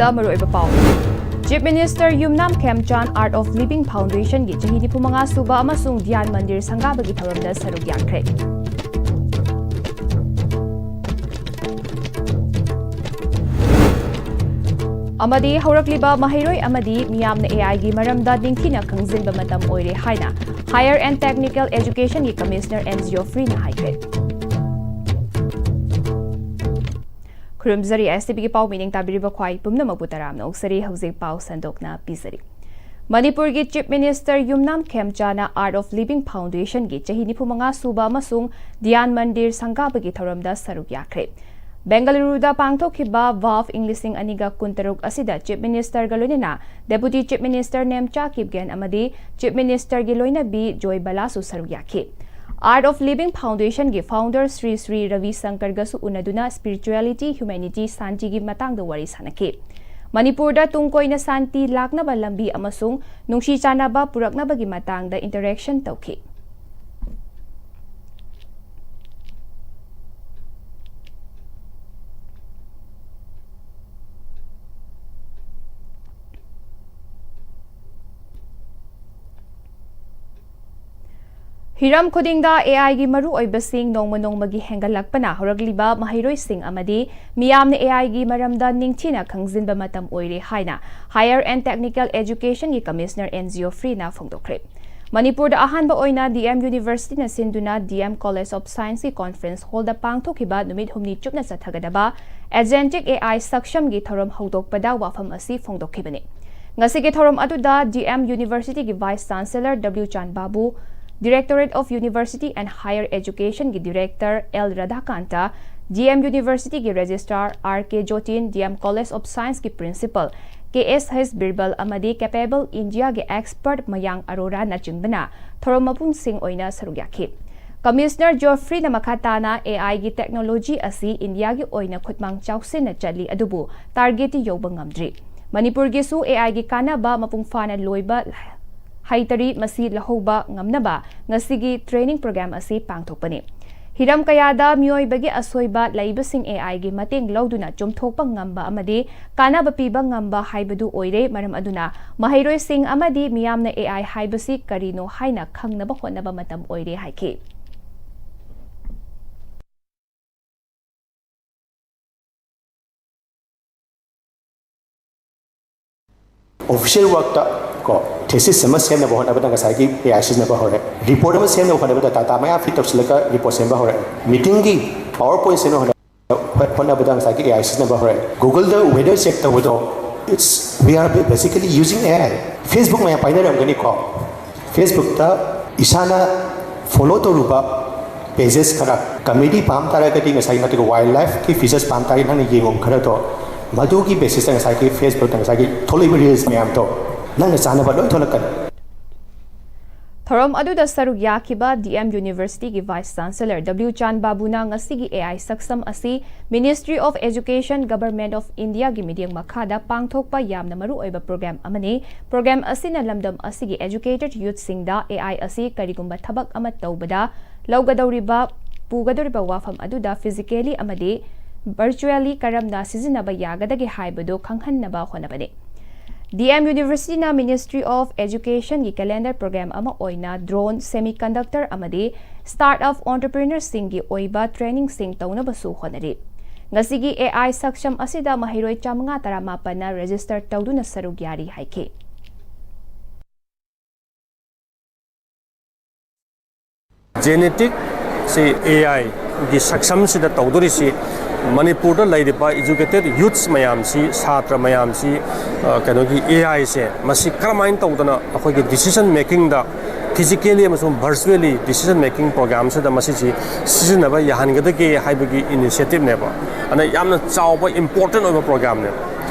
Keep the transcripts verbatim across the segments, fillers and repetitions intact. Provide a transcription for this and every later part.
ꯇ ꯃꯔꯨꯑꯣꯏꯕ ꯄꯥꯎ꯫ Chief Minister Yumnam ꯈꯦꯝꯆꯥꯟ Art of Living Foundation ꯒꯤ ꯆꯍꯤ ꯅꯤꯐꯨ ꯃꯉꯥ ꯁꯨꯕ ꯑꯃꯁꯨꯡ ꯙ꯭ꯌꯥꯟ ꯃꯟꯗꯤꯔ ꯁꯪꯒꯥꯕꯒꯤ ꯊꯧꯔꯝꯗ ꯁꯔꯨꯛ ꯌꯥꯈ꯭ꯔꯦ꯫ ꯑꯃꯗꯤ ꯍꯧꯔꯛꯂꯤꯕ ꯃꯍꯩꯔꯣꯏ ꯑꯃꯗꯤ ꯃꯤꯌꯥꯝꯅ A I ꯒꯤ ꯃꯔꯝꯗ ꯅꯤꯡꯊꯤꯅ ꯈꯪꯖꯤꯟꯕ ꯃꯇꯝ ꯑꯣꯏꯔꯦ ꯍꯥꯏꯅ Higher and Technical Education ꯒꯤ Commissioner ꯑꯦꯟ ꯖꯤꯑꯣꯐ꯭ꯔꯤꯅ ꯍꯥꯏꯈ꯭ꯔꯦ꯫ ꯈꯨꯔꯨꯝꯖꯔꯤ, S T V ꯒꯤ ꯄꯥꯎ ꯃꯤꯠꯌꯦꯡ ꯇꯥꯕꯤꯔꯤꯕ ꯈ꯭ꯋꯥꯏ ꯄꯨꯝꯅꯃꯛꯄꯨ ꯇꯔꯥꯝꯅ ꯑꯣꯛꯆꯔꯤ꯫ ꯍꯧꯖꯤꯛ ꯄꯥꯎ ꯁꯟꯗꯣꯛꯅ ꯄꯤꯖꯔꯤ꯫ ꯃꯅꯤꯄꯨꯔꯒꯤ Chief Minister Yumnam ꯈꯦꯝꯆꯥꯅ Art of Living Foundation ꯒꯤ ꯆꯍꯤ ꯅꯤꯐꯨ ꯃꯉꯥ ꯁꯨꯕ ꯑꯃꯁꯨꯡ ꯙ꯭ꯌꯥꯟ ꯃꯟꯗꯤꯔ ꯁꯪꯒꯥꯕꯒꯤ ꯊꯧꯔꯝꯗ ꯁꯔꯨꯛ ꯌꯥꯈ꯭ꯔꯦ꯫ ꯕꯦꯡꯒꯂꯨꯔꯨꯗ ꯄꯥꯡꯊꯣꯛꯈꯤꯕ ꯋꯥꯐ ꯏꯪ ꯂꯤꯁꯤꯡ ꯑꯅꯤꯒ ꯀꯨꯟꯇꯔꯨꯛ ꯑꯁꯤꯗ Chief Minister ꯒ ꯂꯣꯏꯅꯅ Deputy Chief Minister Nemcha Kipgen ꯑꯃꯗꯤ Chief Minister ꯒꯤ ꯂꯣꯏꯅꯕꯤ ꯖꯣꯏ ꯕꯂꯥꯁꯨ ꯁꯔꯨꯛ ꯌꯥꯈꯤ꯫ Art of Living Foundation ꯒꯤ founder Shri Shri Ravi ꯁꯪꯀꯔꯒꯁꯨ ꯎꯅꯗꯨꯅ spirituality, humanity, ꯁꯥꯟꯇꯤꯒꯤ ꯃꯇꯥꯡꯗ ꯋꯥꯔꯤ ꯁꯥꯅꯈꯤ꯫ ꯃꯅꯤꯄꯨꯔꯗ ꯇꯨꯡ ꯀꯣꯏꯅ ꯁꯥꯟꯇꯤ ꯂꯥꯛꯅꯕ ꯂꯝꯕꯤ ꯑꯃꯁꯨꯡ ꯅꯨꯡꯁꯤ ꯆꯥꯟꯅꯕ ꯄꯨꯔꯛꯅꯕꯒꯤ ꯃꯇꯥꯡꯗ interaction ꯇꯧꯈꯤ꯫ ꯍꯤꯔꯝ ꯈꯨꯗꯤꯡꯗ A I ꯒꯤ ꯃꯔꯨꯑꯣꯏꯕꯁꯤꯡ ꯅꯣꯡꯃ ꯅꯣꯡꯃꯒꯤ ꯍꯦꯟꯒꯠꯂꯛꯄꯅ ꯍꯧꯔꯛꯂꯤꯕ ꯃꯍꯩꯔꯣꯏꯁꯤꯡ ꯑꯃꯗꯤ ꯃꯤꯌꯥꯝꯅ A I ꯒꯤ ꯃꯔꯝꯗ ꯅꯤꯡꯊꯤꯅ ꯈꯪꯖꯤꯟꯕ ꯃꯇꯝ ꯑꯣꯏꯔꯦ ꯍꯥꯏꯅ Higher and Technical Education ꯒꯤ Commissioner ꯑꯦꯟ ꯖꯤꯑꯣꯐ꯭ꯔꯤꯅ ꯐꯣꯡꯗꯣꯛꯈ꯭ꯔꯦ꯫ ꯃꯅꯤꯄꯨꯔꯗ ꯑꯍꯥꯟꯕ ꯑꯣꯏꯅ D M University ꯅ ꯁꯤꯟꯗꯨꯅ D M College of Science ꯀꯤ conference hall ꯗ ꯄꯥꯡꯊꯣꯛꯈꯤꯕ ꯅꯨꯃꯤꯠ ꯍꯨꯝꯅꯤ ꯆꯨꯞꯅ ꯆꯠꯊꯒꯗꯕ Agentic A I ꯁꯛꯁꯝꯒꯤ ꯊꯧꯔꯝ ꯍꯧꯗꯣꯛꯄꯗ ꯋꯥꯐꯝ ꯑꯁꯤ ꯐꯣꯡꯗꯣꯛꯈꯤꯕꯅꯤ꯫ ꯉꯁꯤꯒꯤ ꯊꯧꯔꯝ ꯑꯗꯨꯗ D M University ꯒꯤ Vice Chancellor W ꯆꯥꯟꯕꯥꯕꯨ, Directorate of University and Higher Education ꯒꯤ Director L Radhakanta, D M University ꯒꯤ Registrar R K Jotin, D M College of Science ꯀꯤ Principal K S H Birbal ꯑꯃꯗꯤ Capable India ꯒꯤ expert ꯃꯌꯥꯡ ꯑꯔꯣꯔꯥꯅꯆꯤꯡꯕꯅ ꯊꯧꯔꯝ ꯃꯄꯨꯡꯁꯤꯡ ꯑꯣꯏꯅ ꯁꯔꯨꯛ ꯌꯥꯈꯤ꯫ Commissioner ꯖꯤꯑꯣꯐ꯭ꯔꯤꯅ ꯃꯈꯥ ꯇꯥꯅ, A I ꯒꯤ technology ꯑꯁꯤ ꯏꯟꯗꯤꯌꯥꯒꯤ ꯑꯣꯏꯅ ꯈꯨꯠꯃꯥꯡ ꯆꯥꯎꯁꯤꯟꯅ ꯆꯠꯂꯤ, ꯑꯗꯨꯕꯨ target ꯇꯤ ꯌꯧꯕ ꯉꯝꯗ꯭ꯔꯤ꯫ ꯃꯅꯤꯄꯨꯔꯒꯤꯁꯨ A I ꯒꯤ ꯀꯥꯟꯅꯕ ꯃꯄꯨꯡ ꯐꯥꯅ ꯂꯣꯏꯕ ꯍꯩꯇꯔꯤ, ꯃꯁꯤ ꯂꯧꯍꯧꯕ ꯉꯝꯅꯕ ꯉꯁꯤꯒꯤ training program ꯑꯁꯤ ꯄꯥꯡꯊꯣꯛꯄꯅꯤ꯫ ꯍꯤꯔꯝ ꯀꯌꯥꯗ ꯃꯤꯑꯣꯏꯕꯒꯤ ꯑꯁꯣꯏꯕ ꯂꯩꯕꯁꯤꯡ ꯑꯦ ꯑꯥꯏꯒꯤ ꯃꯇꯦꯡ ꯂꯧꯗꯨꯅ ꯆꯨꯝꯊꯣꯛꯄ ꯉꯝꯕ ꯑꯃꯗꯤ ꯀꯥꯟꯅꯕ ꯄꯤꯕ ꯉꯝꯕ ꯍꯥꯏꯕꯗꯨ ꯑꯣꯏꯔꯦ꯫ ꯃꯔꯝ ꯑꯗꯨꯅ ꯃꯍꯩꯔꯣꯏꯁꯤꯡ ꯑꯃꯗꯤ ꯃꯤꯌꯥꯝꯅ ꯑꯦ ꯑꯥꯏ ꯍꯥꯏꯕꯁꯤ ꯀꯔꯤꯅꯣ ꯍꯥꯏꯅ ꯈꯪꯅꯕ ꯍꯣꯠꯅꯕ ꯃꯇꯝ ꯑꯣꯏꯔꯦ ꯍꯥꯏꯈꯤ꯫ ꯑꯣꯐꯤꯁꯤꯌꯦꯜ ꯋꯥꯔꯛꯇ ꯀꯣ, ꯊꯦꯁꯤꯁ ꯑꯃ ꯁꯦꯝꯅꯕ ꯍꯣꯠꯅꯕꯗ ꯉꯁꯥꯏꯒꯤ ꯑꯦ ꯑꯥꯏ ꯁꯤꯖꯤꯟꯅꯕ ꯍꯧꯔꯦ꯫ ꯔꯤꯄꯣꯔꯠ ꯑꯃ ꯁꯦꯝꯅꯕ ꯍꯣꯠꯅꯕꯗ ꯗꯥꯇꯥ ꯃꯌꯥꯝ ꯐꯤꯠ ꯇꯧꯁꯤꯜꯂꯒ ꯔꯤꯄꯣꯔꯠ ꯁꯦꯝꯕ ꯍꯧꯔꯦ꯫ ꯃꯤꯇꯤꯡꯒꯤ ꯄꯥꯋꯔ ꯄꯣꯏꯟꯠ ꯁꯦꯝꯅꯕ ꯍꯣꯠꯅꯕ ꯍꯣꯠꯅꯕꯗ ꯉꯁꯥꯏꯒꯤ ꯑꯦ ꯑꯥꯏ ꯁꯤꯖꯤꯟꯅꯕ ꯍꯧꯔꯦ꯫ ꯒꯨꯒꯜꯗ ꯋꯦꯗꯔ ꯆꯦꯛ ꯇꯧꯕꯗꯣ, it's, we are basically using A I. Facebook ꯃꯌꯥꯝ ꯄꯥꯏꯅꯔꯝꯒꯅꯤꯀꯣ꯫ ꯐꯦꯁꯕꯨꯛꯇ ꯏꯁꯥꯅ ꯐꯣꯂꯣ ꯇꯧꯔꯨꯕ ꯄꯦꯖꯦꯁ ꯈꯔ, ꯀꯃꯦꯗꯤ ꯄꯥꯝ ꯇꯥꯔꯒꯗꯤ ꯉꯁꯥꯏ, ꯅꯠꯇ꯭ꯔꯒ ꯋꯥꯏꯜ ꯂꯥꯏꯐꯀꯤ ꯐꯤꯆꯔꯁ ꯄꯥꯝ ꯇꯥꯔꯒꯗꯤ ꯅꯪꯅ ꯌꯦꯡꯉꯨꯕ ꯈꯔꯗꯣ, ꯃꯗꯨꯒꯤ ꯕꯦꯁꯤꯁꯇ ꯉꯁꯥꯏꯒꯤ ꯐꯦꯁꯕꯨꯛꯇ ꯉꯁꯥꯏꯒꯤ ꯊꯣꯛꯂꯛꯏꯕ ꯔꯤꯜꯁ ꯃꯌꯥꯝꯗꯣ ꯅꯪꯅ ꯆꯥꯅꯕ ꯂꯣꯏ ꯊꯣꯛꯂꯛꯀꯅꯤ꯫ ꯊꯧꯔꯝ ꯑꯗꯨꯗ ꯁꯔꯨꯛ ꯌꯥꯈꯤꯕ ꯗꯤ ꯑꯦꯝ ꯌꯨꯅꯤꯚꯔꯁꯤꯇꯤꯒꯤ ꯚꯥꯏꯁ ꯆꯥꯟꯁꯦꯂꯔ ꯗꯕ꯭ꯂꯤꯎ ꯆꯥꯟ ꯕꯥꯕꯨꯅ ꯉꯁꯤꯒꯤ ꯑꯦ ꯑꯥꯏ ꯁꯛꯁꯝ ꯑꯁꯤ Ministry of Education, Government of Indiaꯒꯤ ꯃꯤꯠꯌꯦꯡ ꯃꯈꯥꯗ ꯄꯥꯡꯊꯣꯛꯄ ꯌꯥꯝꯅ ꯃꯔꯨꯑꯣꯏꯕ ꯄ꯭ꯔꯣꯒ꯭ꯔꯥꯝ ꯑꯃꯅꯤ꯫ ꯄ꯭ꯔꯣꯒ꯭ꯔꯥꯝ ꯑꯁꯤꯅ ꯂꯝꯗꯝ ꯑꯁꯤꯒꯤ educated youthꯁꯤꯡꯗ ꯑꯦ ꯑꯥꯏ ꯑꯁꯤ ꯀꯔꯤꯒꯨꯝꯕ ꯊꯕꯛ ꯑꯃ ꯇꯧꯕꯗ ꯂꯧꯒꯗꯧꯔꯤꯕ, ꯄꯨꯒꯗꯧꯔꯤꯕ ꯋꯥꯐꯝ ꯑꯗꯨꯗ physically ꯑꯃꯗꯤ virtually ꯀꯔꯝꯅ ꯁꯤꯖꯤꯟꯅꯕ ꯌꯥꯒꯗꯒꯦ ꯍꯥꯏꯕꯗꯨ ꯈꯪꯍꯟꯅꯕ ꯍꯣꯠꯅꯕꯅꯤ꯫ ꯗꯤ ꯑꯦꯝ ꯌꯨꯅꯤꯚꯔꯁꯤꯇꯤꯅ Ministry of Educationꯒꯤ calendar program ꯑꯃ ꯑꯣꯏꯅ drone, semiconductor ꯑꯃꯗꯤ startup entrepreneurꯁꯤꯡꯒꯤ ꯑꯣꯏꯕ trainingꯁꯤꯡ ꯇꯧꯅꯕꯁꯨ ꯍꯣꯠꯅꯔꯤ꯫ ꯉꯁꯤꯒꯤ ꯑꯦ ꯑꯥꯏ ꯁꯛꯁꯝ ꯑꯁꯤꯗ ꯃꯍꯩꯔꯣꯏ ꯆꯥꯃꯉꯥ ꯇꯔꯥꯃꯥꯄꯟꯅ register ꯇꯧꯗꯨꯅ ꯁꯔꯨꯛ ꯌꯥꯔꯤ ꯍꯥꯏꯈꯤ꯫ ꯖꯦꯅꯦꯇꯤꯛꯁꯤ ꯑꯦ ꯑꯥꯏꯒꯤ ꯁꯛꯁꯝꯁꯤꯗ ꯇꯧꯗꯣꯔꯤꯁꯤ ꯃꯅꯤꯄꯨꯔꯗ ꯂꯩꯔꯤꯕ educated youths ꯃꯌꯥꯝꯁꯤ, ꯁꯥꯇ꯭ꯔ ꯃꯌꯥꯝꯁꯤ, ꯑ, ꯀꯩꯅꯣꯒꯤ ꯑꯦ ꯑꯥꯏꯁꯦ ꯃꯁꯤ ꯀꯔꯝꯍꯥꯏꯅ ꯇꯧꯗꯅ ꯑꯩꯈꯣꯏꯒꯤ decision makingꯗ physically ꯑꯃꯁꯨꯡ virtually decision making programꯁꯤꯗ ꯃꯁꯤꯁꯤ ꯁꯤꯖꯤꯟꯅꯕ ꯌꯥꯍꯟꯒꯗꯒꯦ ꯍꯥꯏꯕꯒꯤ initiativeꯅꯦꯕ꯫ ꯑꯗꯨꯅ ꯌꯥꯝꯅ ꯆꯥꯎꯕ important ꯑꯣꯏꯕ programꯅꯦꯕ꯫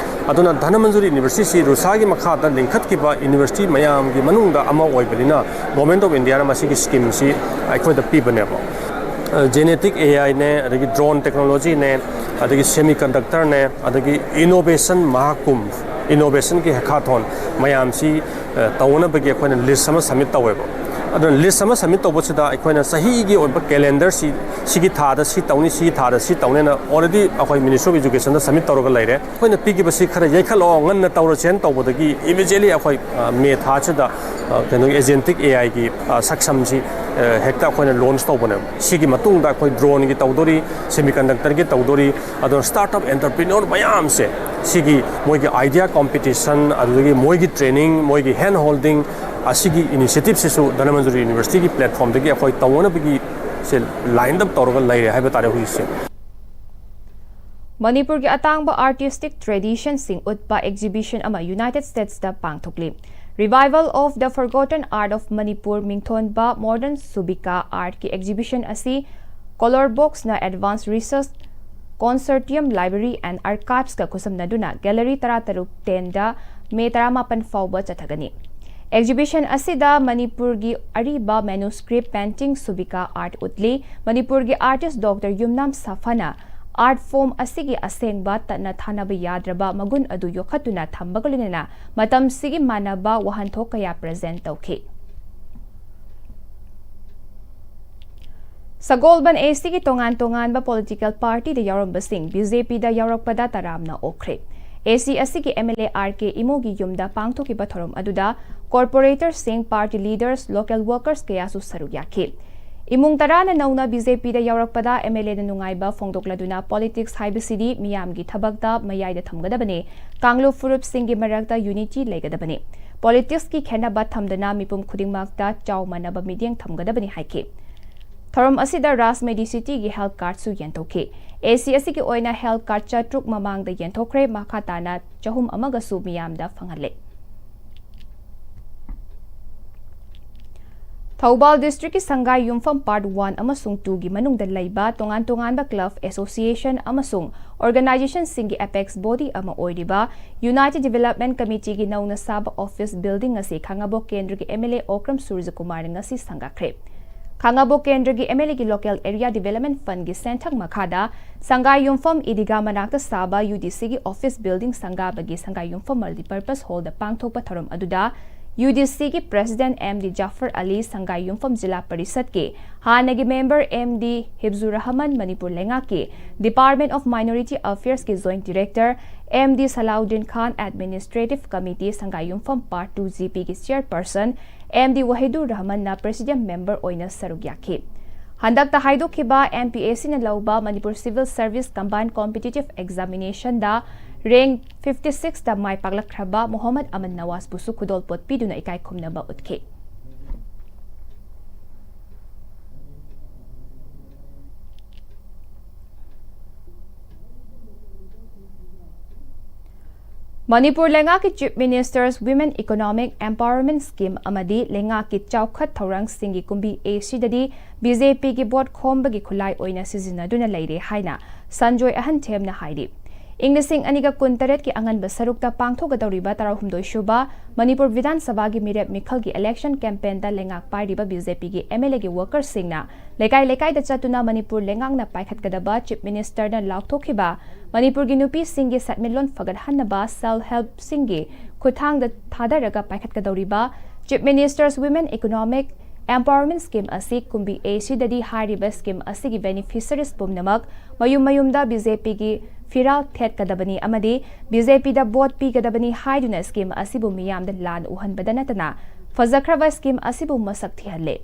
ꯑꯗꯨꯅ ꯙꯅꯃꯟꯖꯨꯔꯤ ꯌꯨꯅꯤꯚꯔꯁꯤꯇꯤꯁꯤ ꯔꯨꯁꯥꯒꯤ ꯃꯈꯥꯗ ꯂꯤꯡꯈꯠꯈꯤꯕ ꯌꯨꯅꯤꯚꯔꯁꯤꯇꯤ ꯃꯌꯥꯝꯒꯤ ꯃꯅꯨꯡꯗ ꯑꯃ ꯑꯣꯏꯕꯅꯤꯅ Government of Indiaꯅ ꯃꯁꯤꯒꯤ schemeꯁꯤ ꯑꯩꯈꯣꯏꯗ ꯄꯤꯕꯅꯦꯕ꯫ Genetic AIꯅꯦ, ꯑꯗꯒꯤ drone technologyꯅꯦ, ꯑꯗꯒꯤ semiconductorꯅꯦ, ꯑꯗꯒꯤ innovation ꯃꯍꯥꯀꯨꯝ, innovationꯒꯤ hackathon ꯃꯌꯥꯝꯁꯤ, ꯑ, ꯇꯧꯅꯕꯒꯤ ꯑꯩꯈꯣꯏꯅ list ꯑꯃ submit ꯇꯧꯋꯦꯕ꯫ ꯑꯗꯨꯅ ꯂꯤꯁ ꯑꯃ ꯁꯕꯃꯤꯠ ꯇꯧꯕꯁꯤꯗ ꯑꯩꯈꯣꯏꯅ ꯆꯍꯤꯒꯤ ꯑꯣꯏꯕ ꯀꯦꯂꯦꯟꯗꯔꯁꯤ, ꯁꯤꯒꯤ ꯊꯥꯗ ꯁꯤ ꯇꯧꯅꯤ, ꯁꯤꯒꯤ ꯊꯥꯗ ꯁꯤ ꯇꯧꯅꯤꯅ already ꯑꯩꯈꯣꯏ ꯃꯤꯅꯤꯁꯇ꯭ꯔꯤ ꯑꯣꯐ ꯏꯖꯨꯀꯦꯁꯟꯗ ꯁꯕꯃꯤꯠ ꯇꯧꯔꯒ ꯂꯩꯔꯦ꯫ ꯑꯩꯈꯣꯏꯅ ꯄꯤꯈꯤꯕꯁꯤ ꯈꯔ ꯌꯩꯈꯠꯂꯛꯑꯣ, ꯉꯟꯅ ꯇꯧꯔꯁꯦꯅ ꯇꯧꯕꯗꯒꯤ immediately ꯑꯩꯈꯣꯏ, ꯑ, ꯃꯦ ꯊꯥꯁꯤꯗ, ꯑ, ꯀꯩꯅꯣꯒꯤ ꯑꯦꯖꯦꯟꯇꯤꯛ ꯑꯦ ꯑꯥꯏꯒꯤ, ꯑ, ꯁꯛꯁꯝꯁꯤ, ꯑ, ꯍꯦꯛꯇ ꯑꯩꯈꯣꯏꯅ ꯂꯣꯟꯆ ꯇꯧꯕꯅꯦꯕ꯫ ꯁꯤꯒꯤ ꯃꯇꯨꯡꯗ ꯑꯩꯈꯣꯏ ꯗ꯭ꯔꯣꯟꯒꯤ ꯇꯧꯗꯣꯔꯤ, ꯁꯦꯃꯤ ꯀꯟꯗꯛꯇꯔꯒꯤ ꯇꯧꯗꯣꯔꯤ, ꯑꯗꯣ ꯁ꯭ꯇꯥꯔꯠ ꯑꯞ ꯑꯦꯟꯇꯔꯄ꯭ꯔꯤꯅꯣꯔ ꯃꯌꯥꯝꯁꯦ ꯁꯤꯒꯤ ꯃꯣꯏꯒꯤ ꯑꯥꯏꯗꯤꯌꯥ ꯀꯣꯝꯄꯤꯇꯤꯁꯟ, ꯑꯗꯨꯗꯒꯤ ꯃꯣꯏꯒꯤ ꯇ꯭ꯔꯦꯅꯤꯡ, ꯃꯣꯏꯒꯤ ꯍꯦꯟ ꯍꯣꯜꯗꯤꯡ, ꯑꯁꯤꯒꯤ ꯏꯅꯤꯁꯤꯌꯦꯇꯤꯞꯁꯤꯁꯨ ꯙꯅꯃꯟꯖꯨꯔꯤ ꯌꯨꯅꯤꯚꯔꯁꯤꯇꯤꯒꯤ ꯄ꯭ꯂꯦꯠꯐꯣꯝꯗꯒꯤ ꯑꯩꯈꯣꯏ ꯇꯧꯅꯅꯕꯒꯤ ꯁꯦ ꯂꯥꯏꯟ ꯑꯞ ꯇꯧꯔꯒ ꯂꯩꯔꯦ ꯍꯥꯏꯕ ꯇꯥꯔꯦ ꯍꯧꯖꯤꯛꯁꯦ꯫ ꯃꯅꯤꯄꯨꯔꯒꯤ ꯑꯇꯥꯡꯕ ꯑꯥꯔꯇꯤꯁꯇꯤꯛ ꯇ꯭ꯔꯦꯗꯤꯁꯟꯁꯤꯡ ꯎꯠꯄ ꯑꯦꯛꯖꯤꯕꯤꯁꯟ ꯑꯃ ꯌꯨꯅꯥꯏꯇꯦꯗ ꯁ꯭ꯇꯦꯠꯁꯇ ꯄꯥꯡꯊꯣꯛꯂꯤ꯫ Revival of the Forgotten Art of Manipur ꯃꯤꯡꯊꯣꯟꯕ ꯃꯣꯗꯔꯟ ꯁꯨꯕꯤꯀꯥ ꯑꯥꯔꯠꯀꯤ ꯑꯦꯛꯖꯤꯕꯤꯁꯟ ꯑꯁꯤ ꯀꯣꯂꯔ ꯕꯣꯛꯁꯅ advanced research consortium library and ꯑꯥꯔꯀꯥꯏꯚꯁꯀ ꯈꯨꯠꯁꯝꯅꯗꯨꯅ ꯒꯦꯂꯔꯤ ꯇꯔꯥꯇꯔꯨꯛ ꯇꯦꯟꯗ ꯃꯦ ꯇꯔꯥꯃꯥꯄꯟ ꯐꯥꯎꯕ ꯆꯠꯊꯒꯅꯤ꯫ ꯑꯦꯛꯖꯤꯕꯤꯁꯟ ꯑꯁꯤꯗ ꯃꯅꯤꯄꯨꯔꯒꯤ ꯑꯔꯤꯕ ꯃꯦꯅꯨꯁꯀ꯭ꯔꯤꯞ, ꯄꯦꯟꯇꯤꯡ, ꯁꯨꯕꯤꯀꯥ ꯑꯥꯔꯠ ꯎꯠꯂꯤ꯫ ꯃꯅꯤꯄꯨꯔꯒꯤ ꯑꯥꯔꯇꯤꯁ ꯗꯣꯛꯇꯔ ꯌꯨꯝꯅꯥꯝ ꯁꯥꯐꯅ ꯑꯥꯔꯠ ꯐꯣꯔꯝ ꯑꯁꯤꯒꯤ ꯑꯁꯦꯡꯕ ꯇꯠꯅ ꯊꯥꯅꯕ ꯌꯥꯗ꯭ꯔꯕ ꯃꯒꯨꯟ ꯑꯗꯨ ꯌꯣꯛꯈꯠꯇꯨꯅ ꯊꯝꯕꯒ ꯂꯣꯏꯅꯅ ꯃꯇꯝꯁꯤꯒꯤ ꯃꯥꯟꯅꯕ ꯋꯥꯍꯟꯊꯣꯛ ꯀꯌꯥ ꯄ꯭ꯔꯖꯦꯟ ꯇꯧꯈꯤ꯫ ꯁꯒꯣꯜꯕꯟ ꯑꯦꯁꯤꯒꯤ ꯇꯣꯉꯥꯟ ꯇꯣꯉꯥꯟꯕ ꯄꯣꯂꯤꯇꯤꯀꯦꯜ ꯄꯥꯔꯇꯤꯗ ꯌꯥꯎꯔꯝꯕꯁꯤꯡ ꯕꯤ ꯖꯦ ꯄꯤꯗ ꯌꯥꯎꯔꯛꯄꯗ ꯇꯔꯥꯝꯅ ꯑꯣꯛꯈ꯭ꯔꯦ꯫ ꯑꯦꯁꯤ ꯑꯁꯤꯒꯤ ꯑꯦꯝ ꯑꯦꯜ ꯑꯦ ꯑꯥꯔ ꯀꯦ ꯏꯃꯣꯒꯤ ꯌꯨꯝꯗ ꯄꯥꯡꯊꯣꯛꯈꯤꯕ ꯊꯧꯔꯝ ꯑꯗꯨꯗ ꯀꯣꯔꯄꯣꯔꯦꯇꯔꯁꯤꯡ, ꯄꯥꯔꯇꯤ ꯂꯤꯗꯔꯁ, ꯂꯣꯀꯦꯜ ꯋꯥꯔꯀꯔꯁ ꯀꯌꯥꯁꯨ ꯁꯔꯨꯛ ꯌꯥꯈꯤ꯫ ꯏꯃꯨꯡ ꯇꯔꯥꯅ ꯅꯧꯅ ꯕꯤ ꯖꯦ ꯄꯤꯗ ꯌꯥꯎꯔꯛꯄꯗ ꯑꯦꯝ ꯑꯦꯜ ꯑꯦꯅ ꯅꯨꯡꯉꯥꯏꯕ ꯐꯣꯡꯗꯣꯛꯂꯗꯨꯅ ꯄꯣꯂꯤꯇꯤꯛꯁ ꯍꯥꯏꯕꯁꯤꯗꯤ ꯃꯤꯌꯥꯝꯒꯤ ꯊꯕꯛꯇ ꯃꯌꯥꯏꯗ ꯊꯝꯒꯗꯕꯅꯤ, ꯀꯥꯡꯂꯨꯞ ꯐꯨꯔꯨꯞꯁꯤꯡꯒꯤ ꯃꯔꯛꯇ ꯌꯨꯅꯤꯇꯤ ꯂꯩꯒꯗꯕꯅꯤ, ꯄꯣꯂꯤꯇꯤꯛꯁꯀꯤ ꯈꯦꯟꯅꯕ ꯊꯝꯗꯅ ꯃꯤꯄꯨꯝ ꯈꯨꯗꯤꯡꯃꯛꯇ ꯆꯥꯎ ꯃꯥꯟꯅꯕ ꯃꯤꯠꯌꯦꯡ ꯊꯝꯒꯗꯕꯅꯤ ꯍꯥꯏꯈꯤ꯫ ꯊꯧꯔꯝ ꯑꯁꯤꯗ ꯔꯥꯖ ꯃꯦꯗꯤꯁꯤꯇꯤꯒꯤ ꯍꯦꯜꯊ ꯀꯥꯔꯗꯁꯨ ꯌꯦꯟꯊꯣꯛꯈꯤ꯫ ꯑꯦꯁꯤ ꯑꯁꯤꯒꯤ ꯑꯣꯏꯅ ꯍꯦꯜꯊ ꯀꯥꯔꯗ ꯆꯥꯇ꯭ꯔꯨꯛ ꯃꯃꯥꯡꯗ ꯌꯦꯟꯊꯣꯛꯈ꯭ꯔꯦ, ꯃꯈꯥ ꯇꯥꯅ ꯆꯍꯨꯝ ꯑꯃꯒꯁꯨ ꯃꯤꯌꯥꯝꯗ ꯐꯪꯍꯜꯂꯦ꯫ ꯊꯧꯕꯥꯜ ꯗꯤꯁꯇ꯭ꯔꯤꯛꯀꯤ ꯁꯪꯒꯥꯏ ꯌꯨꯝꯐꯝ ꯄꯥꯔꯠ ꯋꯥꯟ ꯑꯃꯁꯨꯡ ꯇꯨꯒꯤ ꯃꯅꯨꯡꯗ ꯂꯩꯕ ꯇꯣꯉꯥꯟ ꯇꯣꯉꯥꯟꯕ ꯀ꯭ꯂꯕ, ꯑꯦꯁꯣꯁꯤꯌꯦꯁꯟ ꯑꯃꯁꯨꯡ ꯑꯣꯔꯒꯅꯥꯏꯖꯦꯁꯟꯁꯤꯡꯒꯤ ꯑꯦꯄꯦꯛꯁ ꯕꯣꯗꯤ ꯑꯃ ꯑꯣꯏꯔꯤꯕ ꯌꯨꯅꯥꯏꯇꯦꯗ ꯗꯤꯕꯦꯂꯞꯃꯦꯟ ꯀꯃꯤꯇꯤꯒꯤ ꯅꯧꯅ ꯁꯥꯕ ꯑꯣꯐꯤꯁ ꯕꯤꯜꯗꯤꯡ ꯑꯁꯤ ꯈꯥꯉꯕꯣꯛ ꯀꯦꯟꯗ꯭ꯔꯒꯤ ꯑꯦꯝ ꯑꯦꯜ ꯑꯦ ꯑꯣꯀ꯭ꯔꯝ ꯁꯨꯔꯖꯀꯨꯃꯥꯔꯅ ꯉꯁꯤ ꯁꯪꯒꯥꯈ꯭ꯔꯦ꯫ ꯈꯥꯉꯕꯣꯛ ꯀꯦꯟꯗ꯭ꯔꯒꯤ ꯑꯦꯝ ꯑꯦꯜ ꯑꯦꯒꯤ ꯂꯣꯀꯦꯜ ꯑꯦꯔꯤꯌꯥ ꯗꯤꯕꯦꯂꯞꯃꯦꯟ ꯐꯟꯒꯤ ꯁꯦꯟꯊꯪ ꯃꯈꯥꯗ ꯁꯪꯒꯥꯏ ꯌꯨꯝꯐꯝ ꯏꯗꯤꯒꯥ ꯃꯅꯥꯛꯇ ꯁꯥꯕ ꯌꯨ ꯗꯤ ꯁꯤꯒꯤ ꯑꯣꯐꯤꯁ ꯕꯤꯜꯗꯤꯡ ꯁꯪꯒꯥꯕꯒꯤ ꯁꯪꯒꯥꯏ ꯌꯨꯝꯐꯝ ꯃꯜꯇꯤꯄꯔꯄꯁ ꯍꯣꯜꯗ ꯄꯥꯡꯊꯣꯛꯄ ꯊꯧꯔꯝ ꯑꯗꯨꯗ UDCꯒꯤ President MD Jafar Ali, ꯁꯪꯒꯥꯏ ꯌꯨꯝꯐꯝ ꯖꯤꯂꯥ ꯄꯔꯤꯁꯠꯀꯤ ꯍꯥꯟꯅꯒꯤ member MD ꯍꯤꯕꯖꯨꯔ ꯔꯍꯃꯟ, ꯃꯅꯤꯄꯨꯔ ꯂꯩꯉꯥꯛꯀꯤ Department of Minority Affairsꯀꯤ Joint Director MD Salahuddin Khan, Administrative Committee ꯁꯪꯒꯥꯏ ꯌꯨꯝꯐꯝ Part two GPꯒꯤ Chairperson MD Wahidur ꯔꯍꯃꯟꯅ Presidium member ꯑꯣꯏꯅ ꯁꯔꯨꯛ ꯌꯥꯈꯤ꯫ ꯍꯟꯗꯛꯇ ꯍꯥꯏꯗꯣꯛꯈꯤꯕ MPSCꯅ ꯂꯧꯕ Manipur Civil Service Combined Competitive Examinationꯗ rank fifty sixꯇ ꯃꯥꯏ ꯄꯥꯛꯂꯛꯈ꯭ꯔꯕ ꯃꯣꯍꯝꯃꯗ ꯑꯃꯟ ꯅꯋꯥꯖꯕꯨꯁꯨ ꯈꯨꯗꯣꯜꯄꯣꯠ ꯄꯤꯗꯨꯅ ꯏꯀꯥꯏ ꯈꯨꯝꯅꯕ ꯎꯠꯈꯤ꯫ ꯃꯅꯤꯄꯨꯔ ꯂꯩꯉꯥꯛꯀꯤ Chief Minister's Women Economic Empowerment Scheme ꯑꯃꯗꯤ ꯂꯩꯉꯥꯛꯀꯤ ꯆꯥꯎꯈꯠ ꯊꯧꯔꯥꯡꯁꯤꯡꯒꯤ ꯀꯨꯝꯕꯤ ꯑꯁꯤꯗꯗꯤ BJPꯒꯤ vote ꯈꯣꯝꯕꯒꯤ ꯈꯨꯠꯂꯥꯏ ꯑꯣꯏꯅ ꯁꯤꯖꯤꯟꯅꯗꯨꯅ ꯂꯩꯔꯦ ꯍꯥꯏꯅ ꯁꯟꯖꯣꯏ ꯑꯍꯟꯊꯦꯝꯅ ꯍꯥꯏꯔꯤ꯫ ꯏꯪ ꯂꯤꯁꯤꯡ ꯑꯅꯤꯒ ꯀꯨꯟꯇꯔꯦꯠꯀꯤ ꯑꯉꯟꯕ ꯁꯔꯨꯛꯇ ꯄꯥꯡꯊꯣꯛꯀꯗꯧꯔꯤꯕ ꯇꯔꯥꯍꯨꯝꯗꯣꯏ ꯁꯨꯕ ꯃꯅꯤꯄꯨꯔ ꯕꯤꯙꯥꯟ ꯁꯚꯥꯒꯤ ꯃꯤꯔꯦꯞ ꯃꯤꯈꯜꯒꯤ election campaignꯗ ꯂꯩꯉꯥꯛ ꯄꯥꯏꯔꯤꯕ BJPꯒꯤ MLAꯒꯤ workerꯁꯤꯡꯅ ꯂꯩꯀꯥꯏ ꯂꯩꯀꯥꯏꯗ ꯆꯠꯇꯨꯅ ꯃꯅꯤꯄꯨꯔ ꯂꯩꯉꯥꯛꯅ ꯄꯥꯏꯈꯠꯀꯗꯕ Chief Ministerꯅ ꯂꯥꯎꯊꯣꯛꯈꯤꯕ ꯃꯅꯤꯄꯨꯔꯒꯤ ꯅꯨꯄꯤꯁꯤꯡꯒꯤ ꯁꯦꯟꯃꯤꯠꯂꯣꯟ ꯐꯒꯠꯍꯟꯅꯕ self helpꯁꯤꯡꯒꯤ ꯈꯨꯠꯊꯥꯡꯗ ꯊꯥꯗꯔꯒ ꯄꯥꯏꯈꯠꯀꯗꯧꯔꯤꯕ Chief Minister's Women Economic Empowerment Scheme ꯑꯁꯤ ꯀꯨꯝꯕꯤ ꯑꯁꯤꯗꯗꯤ ꯍꯥꯏꯔꯤꯕ scheme ꯑꯁꯤꯒꯤ beneficiaries ꯄꯨꯝꯅꯃꯛ ꯃꯌꯨꯝ ꯃꯌꯨꯝꯗ BJPꯒꯤ ꯐꯤꯔꯥꯜ ꯊꯦꯠꯀꯗꯕꯅꯤ ꯑꯃꯗꯤ BJPꯗ vote ꯄꯤꯒꯗꯕꯅꯤ ꯍꯥꯏꯗꯨꯅ scheme ꯑꯁꯤꯕꯨ ꯃꯤꯌꯥꯝꯗ ꯂꯥꯟ ꯎꯍꯟꯕꯗ ꯅꯠꯇꯅ ꯐꯖꯈ꯭ꯔꯕ scheme ꯑꯁꯤꯕꯨ ꯃꯁꯛ ꯊꯤꯍꯜꯂꯦ꯫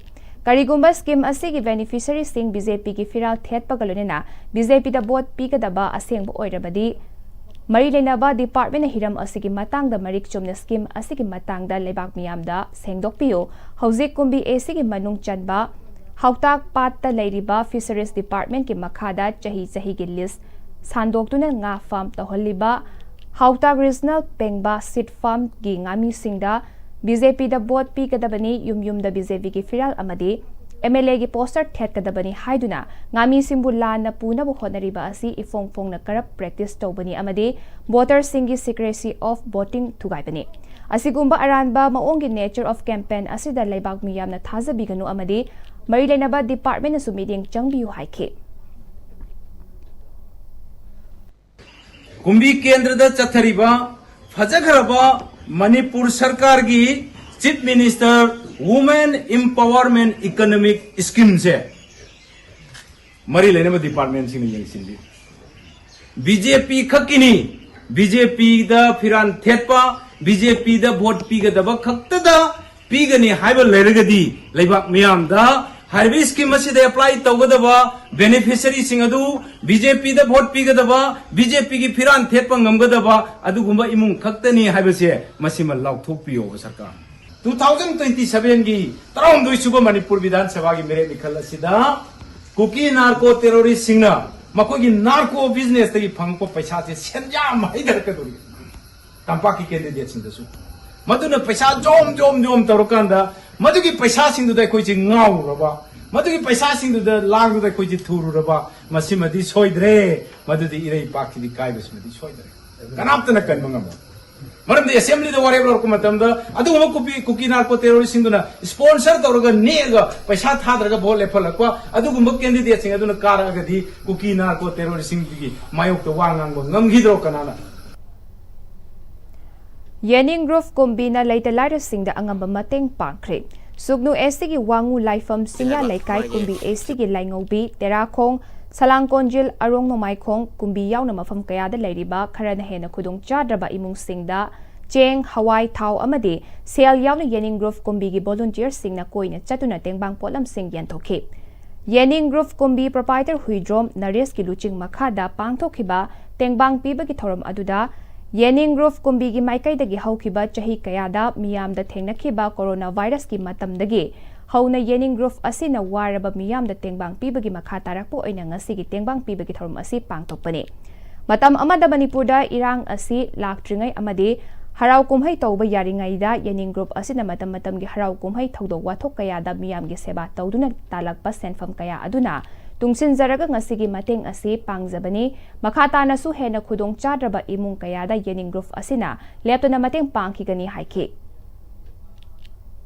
ꯀꯔꯤꯒꯨꯝꯕ scheme ꯑꯁꯤꯒꯤ beneficiaryꯁꯤꯡ BJPꯒꯤ ꯐꯤꯔꯥꯜ ꯊꯦꯠꯄꯒ ꯂꯣꯏꯅꯅ BJPꯗ vote ꯄꯤꯒꯗꯕ ꯑꯁꯦꯡꯕ ꯑꯣꯏꯔꯕꯗꯤ ꯃꯔꯤ ꯂꯩꯅꯕ departmentꯅ ꯍꯤꯔꯝ ꯑꯁꯤꯒꯤ ꯃꯇꯥꯡꯗ ꯃꯔꯤꯛ ꯆꯨꯝꯅ scheme ꯑꯁꯤꯒꯤ ꯃꯇꯥꯡꯗ ꯂꯩꯕꯥꯛ ꯃꯤꯌꯥꯝꯗ ꯁꯦꯡꯗꯣꯛꯄꯤꯌꯨ꯫ ꯍꯧꯖꯤꯛ ꯀꯨꯝꯕꯤ ꯑꯁꯤꯒꯤ ꯃꯅꯨꯡ ꯆꯟꯕ ꯍꯥꯎꯇꯥꯛ ꯄꯥꯠꯇ ꯂꯩꯔꯤꯕ Fisheries Departmentꯀꯤ ꯃꯈꯥꯗ ꯆꯍꯤ ꯆꯍꯤꯒꯤ lease ꯁꯥꯟꯗꯣꯛꯇꯨꯅ ꯉꯥ farm ꯇꯧꯍꯜꯂꯤꯕ ꯍꯥꯎꯇꯥꯛ Regional ꯄꯦꯡꯕꯥ Seed Farmꯒꯤ ꯉꯥꯃꯤꯁꯤꯡꯗ BJPꯗ vote ꯄꯤꯒꯗꯕꯅꯤ, ꯌꯨꯝ ꯌꯨꯝꯗ BJPꯒꯤ ꯐꯤꯔꯥꯜ ꯑꯃꯗꯤ MLAꯒꯤ poster ꯊꯦꯠꯀꯗꯕꯅꯤ ꯍꯥꯏꯗꯨꯅ ꯉꯥꯃꯤꯁꯤꯡꯕꯨ ꯂꯥꯟꯅ ꯄꯨꯅꯕ ꯍꯣꯠꯅꯔꯤꯕ ꯑꯁꯤ ꯏꯐꯣꯡ ꯐꯣꯡꯅ corrupt practice ꯇꯧꯕꯅꯤ ꯑꯃꯗꯤ voterꯁꯤꯡꯒꯤ secrecy of voting ꯊꯨꯒꯥꯏꯕꯅꯤ꯫ ꯑꯁꯤꯒꯨꯝꯕ ꯑꯔꯥꯟꯕ ꯃꯑꯣꯡꯒꯤ nature of campaign ꯑꯁꯤꯗ ꯂꯩꯕꯥꯛ ꯃꯤꯌꯥꯝꯅ ꯊꯥꯖꯕꯤꯒꯅꯨ ꯑꯃꯗꯤ ꯃꯔꯤ ꯂꯩꯅꯕ departmentꯅꯁꯨ ꯃꯤꯠꯌꯦꯡ ꯆꯪꯕꯤꯌꯨ ꯍꯥꯏꯈꯤ꯫ ꯀꯨꯝꯕꯤ ꯀꯦꯟꯗ꯭ꯔꯗ ꯆꯠꯊꯔꯤꯕ ꯐꯖꯈ꯭ꯔꯕ ꯃꯅꯤꯄꯨꯔ ꯁꯔꯀꯥꯔꯒꯤ Chief Minister Women Empowerment Economic Scheme ꯁꯦ ꯃꯔꯤ ꯂꯩꯅꯕ ꯗꯤꯄꯥꯔꯠꯃꯦꯟꯁꯤꯡꯅ ꯌꯦꯡꯁꯤꯟꯕꯤ꯫ ꯕꯤ ꯖꯦ ꯄꯤ ꯈꯛꯀꯤꯅꯤ, ꯕꯤ ꯖꯦ ꯄꯤꯗ ꯐꯤꯔꯥꯟ ꯊꯦꯠꯄ, ꯕꯤ ꯖꯦ ꯄꯤꯗ ꯚꯣꯠ ꯄꯤꯒꯗꯕ ꯈꯛꯇꯗ ꯄꯤꯒꯅꯤ ꯍꯥꯏꯕ ꯂꯩꯔꯒꯗꯤ, ꯂꯩꯕꯥꯛ ꯃꯤꯌꯥꯝꯗ ꯍꯥꯏꯔꯤꯕ ꯁ꯭ꯀꯤꯝ ꯑꯁꯤꯗ ꯑꯦꯄ꯭ꯂꯥꯏ ꯇꯧꯒꯗꯕ ꯕꯦꯅꯤꯐꯤꯁꯔꯤꯁꯤꯡ ꯑꯗꯨ ꯕꯤ ꯖꯦ ꯄꯤꯗ ꯚꯣꯠ ꯄꯤꯒꯗꯕ, ꯕꯤ ꯖꯦ ꯄꯤꯒꯤ ꯐꯤꯔꯥꯟ ꯊꯦꯠꯄ ꯉꯝꯒꯗꯕ ꯑꯗꯨꯒꯨꯝꯕ ꯏꯃꯨꯡ ꯈꯛꯇꯅꯤ ꯍꯥꯏꯕꯁꯦ ꯃꯁꯤꯃ ꯂꯥꯎꯊꯣꯛꯄꯤꯌꯣꯕ ꯁꯔꯀꯥꯔ꯫ ꯇꯨ ꯊꯥꯎꯖꯟ ꯇ꯭ꯋꯦꯟꯇꯤ ꯁꯚꯦꯟꯒꯤ ꯇꯔꯥꯍꯨꯝꯗꯣꯏ ꯁꯨꯕ ꯃꯅꯤꯄꯨꯔ ꯕꯤꯙꯥꯟ ꯁꯚꯥꯒꯤ ꯃꯤꯔꯦꯞ ꯃꯤꯈꯜ ꯑꯁꯤꯗ ꯀꯨꯀꯤ ꯅꯥꯔꯀꯣ ꯇꯦꯔꯣꯔꯤꯁꯁꯤꯡꯅ ꯃꯈꯣꯏꯒꯤ ꯅꯥꯔꯀꯣ ꯕꯤꯖꯤꯅꯦꯁꯇꯒꯤ ꯐꯪꯉꯛꯄ ꯄꯩꯁꯥꯁꯦ ꯁꯦꯟꯖꯥꯝ ꯍꯩꯊꯔꯛꯀꯗꯧꯔꯤ꯫ ꯇꯝꯄꯥꯛꯀꯤ ꯀꯦꯟꯗꯤꯗꯦꯠꯁꯤꯡꯗꯁꯨ ꯃꯗꯨꯅ ꯄꯩꯁꯥ ꯖꯣꯝ ꯖꯣꯝ ꯖꯣꯝ ꯇꯧꯔꯀꯥꯟꯗ ꯃꯗꯨꯒꯤ ꯄꯩꯁꯥꯁꯤꯡꯗꯨꯗ ꯑꯩꯈꯣꯏꯁꯦ ꯉꯥꯎꯔꯨꯔꯕ, ꯃꯗꯨꯒꯤ ꯄꯩꯁꯥꯁꯤꯡꯗꯨꯗ ꯂꯥꯡꯗꯨꯗ ꯑꯩꯈꯣꯏꯁꯦ ꯊꯨꯔꯨꯔꯕ, ꯃꯁꯤꯃꯗꯤ ꯁꯣꯏꯗ꯭ꯔꯦ꯫ ꯃꯗꯨꯗꯤ ꯏꯔꯩ ꯏꯄꯥꯛꯀꯤꯗꯤ ꯀꯥꯏꯕꯁꯤꯃꯗꯤ ꯁꯣꯏꯗ꯭ꯔꯦ꯫ ꯀꯅꯥꯝꯇꯅ ꯀꯟꯕ ꯉꯝꯃꯣꯏ꯫ ꯃꯔꯝꯗꯤ ꯑꯦꯁꯦꯝꯕ꯭ꯂꯤꯗ ꯋꯥꯔꯦꯞ ꯂꯧꯔꯛꯄ ꯃꯇꯝꯗ ꯑꯗꯨꯒꯨꯝꯕ ꯀꯨꯀꯤ, ꯀꯨꯀꯤ ꯅꯥꯔꯀꯣ ꯇꯦꯔꯣꯔꯤꯁꯁꯤꯡꯗꯨꯅ ꯁ꯭ꯄꯣꯟꯁꯔ ꯇꯧꯔꯒ ꯅꯦꯛꯑꯒ ꯄꯩꯁꯥ ꯊꯥꯗꯔꯒ ꯚꯣꯠ ꯂꯦꯞꯍꯜꯂꯛꯄ ꯑꯗꯨꯒꯨꯝꯕ ꯀꯦꯟꯗꯤꯗꯦꯠꯁꯤꯡ ꯑꯗꯨꯅ ꯀꯥꯔꯛꯑꯒꯗꯤ ꯀꯨꯀꯤ ꯅꯥꯔꯀꯣ ꯇꯦꯔꯣꯔꯤꯁꯁꯤꯡꯗꯨꯒꯤ ꯃꯥꯌꯣꯛꯇ ꯋꯥ ꯉꯥꯡꯕ ꯉꯝꯈꯤꯗ꯭ꯔꯣ ꯀꯅꯥꯅ? ꯌꯦꯅꯤꯡ ꯒ꯭ꯔꯨꯞ ꯀꯨꯝꯕꯤꯅ ꯂꯩꯇ ꯂꯥꯏꯔꯁꯤꯡꯗ ꯑꯉꯝꯕ ꯃꯇꯦꯡ ꯄꯥꯡꯈ꯭ꯔꯦ꯫ ꯁꯨꯒꯅꯨ ꯑꯦꯁ ꯇꯤꯒꯤ ꯋꯥꯉꯨ ꯂꯥꯏꯐꯝ ꯁꯤꯡꯌꯥ ꯂꯩꯀꯥꯏ ꯀꯨꯝꯕꯤ ꯑꯦꯁ ꯇꯤꯒꯤ ꯂꯥꯏꯉꯧꯕꯤ, ꯇꯦꯔꯥꯈꯣꯡ, ꯁꯂꯥꯡꯀꯣꯟꯖꯤꯜ, ꯑꯔꯣꯡ ꯅꯣꯡꯃꯥꯏꯈꯣꯡ ꯀꯨꯝꯕꯤ ꯌꯥꯎꯅ ꯃꯐꯝ ꯀꯌꯥꯗ ꯂꯩꯔꯤꯕ ꯈꯔꯅ ꯍꯦꯟꯅ ꯈꯨꯗꯣꯡ ꯆꯥꯗ꯭ꯔꯕ ꯏꯃꯨꯡꯁꯤꯡꯗ ꯆꯦꯡ, ꯍꯋꯥꯏ, ꯊꯥꯎ ꯑꯃꯗꯤ ꯁꯦꯜ ꯌꯥꯎꯅ ꯌꯦꯅꯤꯡ ꯒ꯭ꯔꯨꯞ ꯀꯨꯝꯕꯤꯒꯤ ꯚꯣꯂꯨꯟꯇꯤꯌꯔꯁꯤꯡꯅ ꯀꯣꯏꯅ ꯆꯠꯇꯨꯅ ꯇꯦꯡꯕꯥꯡ ꯄꯣꯠꯂꯝꯁꯤꯡ ꯌꯦꯟꯊꯣꯛꯈꯤ꯫ ꯌꯦꯅꯤꯡ ꯒ꯭ꯔꯨꯞ ꯀꯨꯝꯕꯤ ꯄ꯭ꯔꯣꯄꯥꯏꯇꯔ ꯍꯨꯏꯗ꯭ꯔꯣꯝ ꯅꯔꯦꯁꯀꯤ ꯂꯨꯆꯤꯡ ꯃꯈꯥꯗ ꯄꯥꯡꯊꯣꯛꯈꯤꯕ ꯇꯦꯡꯕꯥꯡ ꯄꯤꯕꯒꯤ ꯊꯧꯔꯝ ꯑꯗꯨꯗ ꯌꯦꯅꯤꯡ ꯒ꯭ꯔꯨꯞ ꯀꯨꯝꯕꯤꯒꯤ ꯃꯥꯏꯀꯩꯗꯒꯤ ꯍꯧꯈꯤꯕ ꯆꯍꯤ ꯀꯌꯥꯗ ꯃꯤꯌꯥꯝꯗ ꯊꯦꯡꯅꯈꯤꯕ ꯀꯣꯔꯣꯅꯥ ꯚꯥꯏꯔꯁꯀꯤ ꯃꯇꯝꯗꯒꯤ ꯍꯧꯅ ꯌꯦꯅꯤꯡ ꯒ꯭ꯔꯨꯞ ꯑꯁꯤꯅ ꯋꯥꯔꯕ ꯃꯤꯌꯥꯝꯗ ꯇꯦꯡꯕꯥꯡ ꯄꯤꯕꯒꯤ ꯃꯈꯥ ꯇꯥꯔꯛꯄ ꯑꯣꯏꯅ ꯉꯁꯤꯒꯤ ꯇꯦꯡꯕꯥꯡ ꯄꯤꯕꯒꯤ ꯊꯧꯔꯝ ꯑꯁꯤ ꯄꯥꯡꯊꯣꯛꯄꯅꯤ꯫ ꯃꯇꯝ ꯑꯃꯗ ꯃꯅꯤꯄꯨꯔꯗ ꯏꯔꯥꯡ ꯑꯁꯤ ꯂꯥꯛꯇ꯭ꯔꯤꯉꯩ ꯑꯃꯗꯤ ꯍꯔꯥꯎ ꯀꯨꯝꯍꯩ ꯇꯧꯕ ꯌꯥꯔꯤꯉꯩꯗ ꯌꯦꯅꯤꯡ ꯒ꯭ꯔꯨꯞ ꯑꯁꯤꯅ ꯃꯇꯝ ꯃꯇꯝꯒꯤ ꯍꯔꯥꯎ ꯀꯨꯝꯍꯩ ꯊꯧꯗꯣꯛ ꯋꯥꯊꯣꯛ ꯀꯌꯥꯗ ꯃꯤꯌꯥꯝꯒꯤ ꯁꯦꯕꯥ ꯇꯧꯗꯨꯅ ꯇꯥꯜꯂꯛꯄ ꯁꯦꯟꯐꯝ ꯀꯌꯥ ꯑꯗꯨꯅ ꯇꯨꯡꯁꯤꯟꯖꯔꯒ ꯉꯁꯤꯒꯤ ꯃꯇꯦꯡ ꯑꯁꯤ ꯄꯥꯡꯖꯕꯅꯤ꯫ ꯃꯈꯥ ꯇꯥꯅꯁꯨ ꯍꯦꯟꯅ ꯈꯨꯗꯣꯡ ꯆꯥꯗ꯭ꯔꯕ ꯏꯃꯨꯡ ꯀꯌꯥꯗ ꯌꯦꯅꯤꯡ ꯒ꯭ꯔꯨꯞ ꯑꯁꯤꯅ ꯂꯦꯞꯇꯅ ꯃꯇꯦꯡ ꯄꯥꯡꯈꯤꯒꯅꯤ ꯍꯥꯏꯈꯤ꯫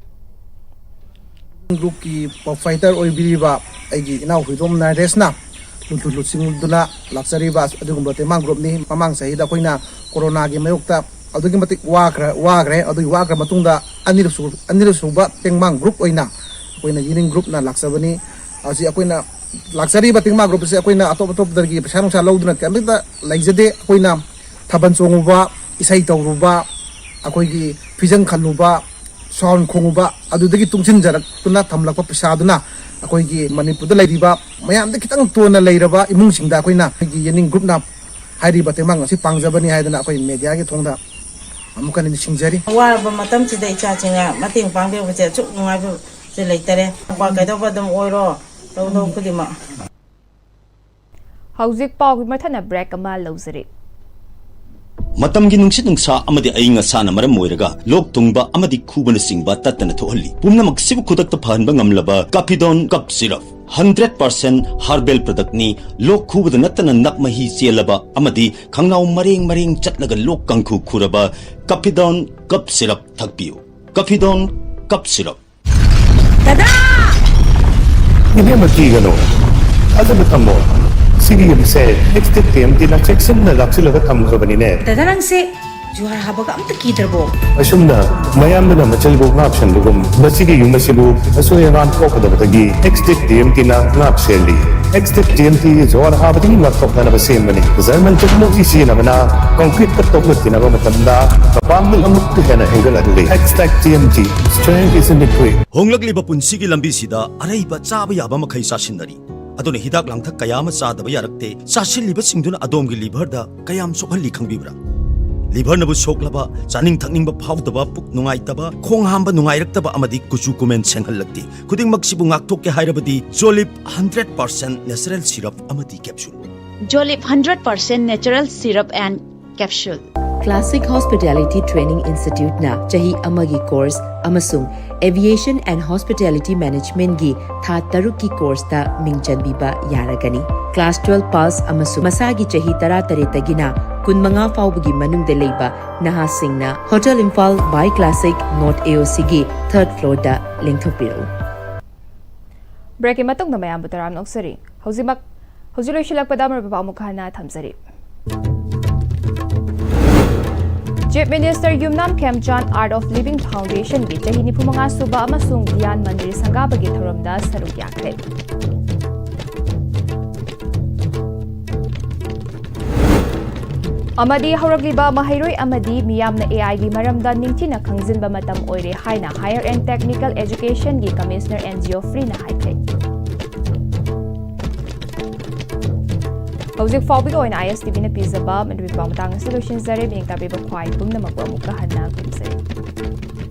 ꯒ꯭ꯔꯨꯞꯀꯤ ꯄ꯭ꯔꯣꯄ꯭ꯔꯥꯏꯇꯔ ꯑꯣꯏꯕꯤꯔꯤꯕ ꯑꯩꯒꯤ ꯏꯅꯥꯎ ꯍꯨꯏꯗ꯭ꯔꯣꯝ ꯅꯔꯦꯁꯅ ꯂꯨ-, ꯂꯨ-, ꯂꯨꯆꯤꯡꯗꯨꯅ ꯂꯥꯛꯆꯔꯤꯕ ꯑꯗꯨꯒꯨꯝꯕ ꯇꯦꯡꯕꯥꯡ ꯒ꯭ꯔꯨꯞꯅꯤ꯫ ꯃꯃꯥꯡ ꯆꯍꯤꯗ ꯑꯩꯈꯣꯏꯅ ꯀꯣꯔꯣꯅꯥꯒꯤ ꯃꯥꯌꯣꯛꯇ ꯑꯗꯨꯛꯀꯤ ꯃꯇꯤꯛ ꯋꯥꯈ꯭ꯔ-, ꯋꯥꯈ꯭ꯔꯦ꯫ ꯑꯗꯨꯒꯤ ꯋꯥꯈ꯭ꯔ ꯃꯇꯨꯡꯗ ꯑꯅꯤꯔꯛ ꯁꯨ-, ꯑꯅꯤꯔꯛ ꯁꯨꯕ ꯇꯦꯡꯃꯥꯡ ꯒ꯭ꯔꯨꯞ ꯑꯣꯏꯅ ꯑꯩꯈꯣꯏꯅ ꯌꯦꯅꯤꯡ ꯒ꯭ꯔꯨꯞꯅ ꯂꯥꯛꯆꯕꯅꯤ꯫ ꯍꯧꯖꯤꯛ ꯑꯩꯈꯣꯏꯅ ꯂꯥꯛꯆꯔꯤꯕ ꯇꯦꯡꯃꯥꯡ ꯒ꯭ꯔꯨꯞ ꯑꯁꯤ ꯑꯩꯈꯣꯏꯅ ꯑꯇꯣꯞ ꯑꯇꯣꯞꯄꯗꯒꯤ ꯄꯩꯁꯥ ꯅꯨꯡꯁꯥ ꯂꯧꯗꯨꯅ ꯀꯔꯤꯝꯇ ꯂꯩꯖꯗꯦ꯫ ꯑꯩꯈꯣꯏꯅ ꯊꯥꯕꯜ ꯆꯣꯡꯉꯨꯕ, ꯏꯁꯩ ꯇꯧꯔꯨꯕ, ꯑꯩꯈꯣꯏꯒꯤ ꯐꯤꯖꯪ ꯈꯜꯂꯨꯕ, ꯁꯥꯎꯟ ꯈꯣꯡꯉꯨꯕ, ꯑꯗꯨꯗꯒꯤ ꯇꯨꯡꯁꯤꯟꯖꯔꯛꯇꯨꯅ ꯊꯝꯂꯛꯄ ꯄꯩꯁꯥꯗꯨꯅ ꯑꯩꯈꯣꯏꯒꯤ ꯃꯅꯤꯄꯨꯔꯗ ꯂꯩꯔꯤꯕ ꯃꯌꯥꯝꯗ ꯈꯤꯇꯪ ꯇꯣꯟꯅ ꯂꯩꯔꯕ ꯏꯃꯨꯡꯁꯤꯡꯗ ꯑꯩꯈꯣꯏꯅ ꯑꯩꯈꯣꯏꯒꯤ ꯌꯦꯅꯤꯡ ꯒ꯭ꯔꯨꯞꯅ ꯍꯥꯏꯔꯤꯕ ꯇꯦꯡꯃꯥꯡ ꯑꯁꯤ ꯄꯥꯡꯖꯕꯅꯤ ꯍꯥꯏꯗꯅ ꯑꯩꯈꯣꯏ ꯃꯦꯗꯤꯌꯥꯒꯤ ꯊꯣꯡꯗ ꯑꯃꯨꯛꯀ ꯍꯟꯅ ꯅꯤꯡꯁꯤꯡꯖꯔꯤ꯫ ꯑꯋꯥꯔꯕ ꯃꯇꯝꯁꯤꯗ ꯏꯆꯥꯁꯤꯡꯅ ꯃꯇꯦꯡ ꯄꯥꯡꯕꯤꯔꯛꯄꯁꯦ ꯑꯁꯨꯛ ꯅꯨꯡꯉꯥꯏꯕꯁꯦ ꯂꯩꯇꯔꯦ꯫ ꯀꯩꯗꯧꯕ ꯑꯗꯨꯝ ꯑꯣꯏꯔꯣ, ꯇꯧꯗꯧ ꯈꯨꯗꯤꯡꯃꯛ꯫ ꯍꯧꯖꯤꯛ ꯄꯥꯎꯒꯤ ꯃꯊꯠꯅ ꯕ꯭ꯔꯦꯛ ꯑꯃ ꯂꯧꯖꯔꯤ꯫ ꯃꯇꯝꯒꯤ ꯅꯨꯡꯁꯤꯠ ꯅꯨꯡꯁꯥ ꯑꯃꯗꯤ ꯑꯏꯪ ꯑꯁꯥꯅ ꯃꯔꯝ ꯑꯣꯏꯔꯒ ꯂꯣꯛ ꯊꯨꯡꯕ ꯑꯃꯗꯤ ꯈꯨꯕꯅꯆꯤꯡꯕ ꯇꯠꯇꯅ ꯊꯣꯛꯍꯜꯂꯤ꯫ ꯄꯨꯝꯅꯃꯛꯁꯤꯕꯨ ꯈꯨꯗꯛꯇ ꯐꯍꯟꯕ ꯉꯝꯂꯕ ꯀꯥꯐꯤꯗꯣꯟ ꯀꯞ ꯁꯤꯔꯞ, ꯍꯟꯗ꯭ꯔꯦꯠ ꯄꯥꯔꯁꯦꯟ ꯍꯔꯕꯦꯜ ꯄ꯭ꯔꯗꯛꯅꯤ꯫ ꯂꯣꯛ ꯈꯨꯕꯗ ꯅꯠꯇꯅ ꯅꯞ ꯃꯍꯤ ꯆꯦꯜꯂꯕ ꯑꯃꯗꯤ ꯈꯪꯅꯥꯎ ꯃꯔꯦꯡ ꯃꯔꯦꯡ ꯆꯠꯂꯒ ꯂꯣꯛ ꯀꯥꯡꯈꯨ ꯈꯨꯔꯕ ꯀꯥꯐꯤꯗꯣꯟ ꯀꯞ ꯁꯤꯔꯞ ꯊꯛꯄꯤꯌꯨ꯫ ꯀꯥꯐꯤꯗꯣꯟ ꯀꯞ ꯁꯤꯔꯞ꯫ ꯗꯗꯥ! ꯏꯕꯦꯝꯃ, ꯀꯤꯒꯅꯨ꯫ ꯊꯥꯖꯕ ꯊꯝꯃꯣ꯫ ꯁꯤꯒꯤ ꯌꯨꯝꯁꯦ ꯑꯦꯛꯁ ꯇꯦꯛ ꯇꯤ ꯑꯦꯝ ꯇꯤꯅ ꯆꯦꯛꯁꯤꯟꯅ ꯂꯥꯛꯁꯤꯜꯂꯒ ꯊꯝꯈ꯭ꯔꯕꯅꯤꯅꯦ꯫ ꯗꯗꯥ, ꯅꯪꯁꯦ ꯖꯨꯍꯥꯔ ꯍꯥꯕꯒ ꯑꯝꯇ ꯀꯤꯗ꯭ꯔꯕꯣ? ꯑꯁꯨꯝꯅ ꯃꯌꯥꯝꯗꯨꯅ ꯃꯆꯜꯕꯨ ꯉꯥꯛ ꯁꯦꯟꯕꯒꯨꯝ, ꯃꯁꯤꯒꯤ ꯌꯨꯝ ꯑꯁꯤꯕꯨ ꯑꯁꯣꯏ ꯑꯉꯥꯝ ꯊꯣꯛꯀꯗꯕꯗꯒꯤ ꯑꯦꯛꯁ ꯇꯦꯛ ꯇꯤ ꯑꯦꯝ ꯇꯤꯅ ꯉꯥꯛ ꯁꯦꯜꯂꯤ꯫ X tech T M T ꯖꯨꯍꯥꯔ ꯍꯥꯕꯗꯒꯤ ꯉꯥꯛꯊꯣꯛꯅꯅꯕ ꯁꯦꯝꯕꯅꯤ꯫ ꯖꯔꯃꯟ ꯇꯦꯛꯅꯣꯂꯣꯖꯤ ꯁꯤꯖꯤꯟꯅꯕꯅ ꯀꯪꯀ꯭ꯔꯤꯠꯇ ꯇꯣꯛꯂꯛꯈꯤꯅꯕ ꯃꯇꯝꯗ ꯃꯄꯥꯡꯒꯜ ꯑꯃꯨꯛꯀ ꯍꯦꯟꯅ ꯍꯦꯟꯒꯠꯍꯜꯂꯤ꯫ X tech T M T, strength is in the grit. ꯍꯣꯡꯂꯛꯂꯤꯕ ꯄꯨꯟꯁꯤꯒꯤ ꯂꯝꯕꯤꯁꯤꯗ ꯑꯔꯩꯕ ꯆꯥꯕ ꯌꯥꯕ ꯃꯈꯩ ꯆꯥꯁꯤꯟꯅꯔꯤ꯫ ꯑꯗꯨꯅ ꯍꯤꯗꯥꯛ ꯂꯥꯡꯊꯛ ꯀꯌꯥ ꯑꯃ ꯆꯥꯗꯕ ꯌꯥꯔꯛꯇꯦ꯫ ꯆꯥꯁꯤꯜꯂꯤꯕꯁꯤꯡꯗꯨꯅ ꯑꯗꯣꯝꯒꯤ ꯂꯤꯚꯔꯗ ꯀꯌꯥꯝ ꯁꯣꯛꯍꯜꯂꯤ ꯈꯪꯕꯤꯕ꯭ꯔꯥ? ꯂꯤꯚꯔꯅꯕꯨ ꯁꯣꯛꯂꯕ, ꯆꯥꯅꯤꯡ ꯊꯛꯅꯤꯡꯕ ꯐꯥꯎꯗꯕ, ꯄꯨꯛ ꯅꯨꯡꯉꯥꯏꯇꯕ, ꯈꯣꯡ ꯍꯥꯝꯕ ꯅꯨꯡꯉꯥꯏꯔꯛꯇꯕ ꯑꯃꯗꯤ ꯀꯨꯆꯨ ꯀꯨꯃꯦꯟ ꯁꯦꯡꯍꯜꯂꯛꯇꯦ꯫ ꯈꯨꯗꯤꯡꯃꯛꯁꯤꯕꯨ ꯉꯥꯛꯊꯣꯛꯀꯦ ꯍꯥꯏꯔꯕꯗꯤ ꯖꯣꯂꯤꯞ ꯍꯟꯗ꯭ꯔꯦꯠ ꯄꯥꯔꯁꯦꯟ natural syrup ꯑꯃꯗꯤ capsule꯫ Jolip hundred percent natural syrup and capsule. Classic Hospitality Training Instituteꯅ ꯆꯍꯤ ꯑꯃꯒꯤ course ꯑꯃꯁꯨꯡ Aviation and Hospitality Managementꯒꯤ ꯊꯥ ꯇꯔꯨꯛꯀꯤ courseꯇ ꯃꯤꯡ ꯆꯟꯕꯤꯕ ꯌꯥꯔꯒꯅꯤ꯫ Class twelve pass ꯑꯃꯁꯨꯡ ꯃꯁꯥꯒꯤ ꯆꯍꯤ ꯇꯔꯥꯇꯔꯦꯠꯇꯒꯤꯅ ꯀꯨꯟꯃꯉꯥ ꯐꯥꯎꯕꯒꯤ ꯃꯅꯨꯡꯗ ꯂꯩꯕ ꯅꯍꯥꯁꯤꯡꯅ Hotel Imphal by Classic North AOCꯒꯤ third floorꯗ ꯂꯦꯡꯊꯣꯛꯄꯤꯔꯛꯎ꯫ ꯕ꯭ꯔꯦꯛꯀꯤ ꯃꯇꯨꯡꯗ ꯃꯌꯥꯝꯕꯨ ꯇꯔꯥꯝꯅ ꯑꯣꯛꯆꯔꯤ꯫ ꯍꯧꯖꯤꯛꯃꯛ, ꯍꯧꯖꯤꯛ ꯂꯣꯏꯁꯤꯜꯂꯛꯄꯗ ꯑꯃꯔꯣꯏꯕ ꯄꯥꯎ ꯑꯃꯨꯛ ꯍꯟꯅ ꯊꯝꯖꯔꯤ꯫ Chief Minister Yumnam ꯈꯦꯝꯆꯥꯟ Art of Living Foundation ꯒꯤ ꯆꯍꯤ ꯅꯤꯐꯨ ꯃꯉꯥ ꯁꯨꯕ ꯑꯃꯁꯨꯡ ꯙ꯭ꯌꯥꯟ ꯃꯟꯗꯤꯔ ꯁꯪꯒꯥꯕꯒꯤ ꯊꯧꯔꯝꯗ ꯁꯔꯨꯛ ꯌꯥꯈ꯭ꯔꯦ꯫ ꯑꯃꯗꯤ ꯍꯧꯔꯛꯂꯤꯕ ꯃꯍꯩꯔꯣꯏ ꯑꯃꯗꯤ ꯃꯤꯌꯥꯝꯅ A I ꯒꯤ ꯃꯔꯝꯗ ꯅꯤꯡꯊꯤꯅ ꯈꯪꯖꯤꯟꯕ ꯃꯇꯝ ꯑꯣꯏꯔꯦ ꯍꯥꯏꯅ Higher and Technical Education ꯒꯤ Commissioner N Geoffrey ꯅ ꯍꯥꯏꯈ꯭ꯔꯦ꯫ ꯍꯧꯖꯤꯛ ꯐꯥꯎꯕꯒꯤ ꯑꯣꯏꯅ I S T V ꯅ ꯄꯤꯖꯕ ꯃꯅꯤꯄꯨꯔꯤ ꯄꯥꯎ ꯃꯇꯥꯡ ꯑꯁꯤ ꯂꯣꯏꯁꯤꯟꯖꯔꯦ꯫ ꯃꯤꯠꯌꯦꯡ ꯇꯥꯕꯤꯕ ꯈ꯭ꯋꯥꯏ ꯄꯨꯝꯅꯃꯛꯄꯨ ꯑꯃꯨꯛꯀ ꯍꯟꯅ ꯈꯨꯔꯨꯝꯖꯔꯤ꯫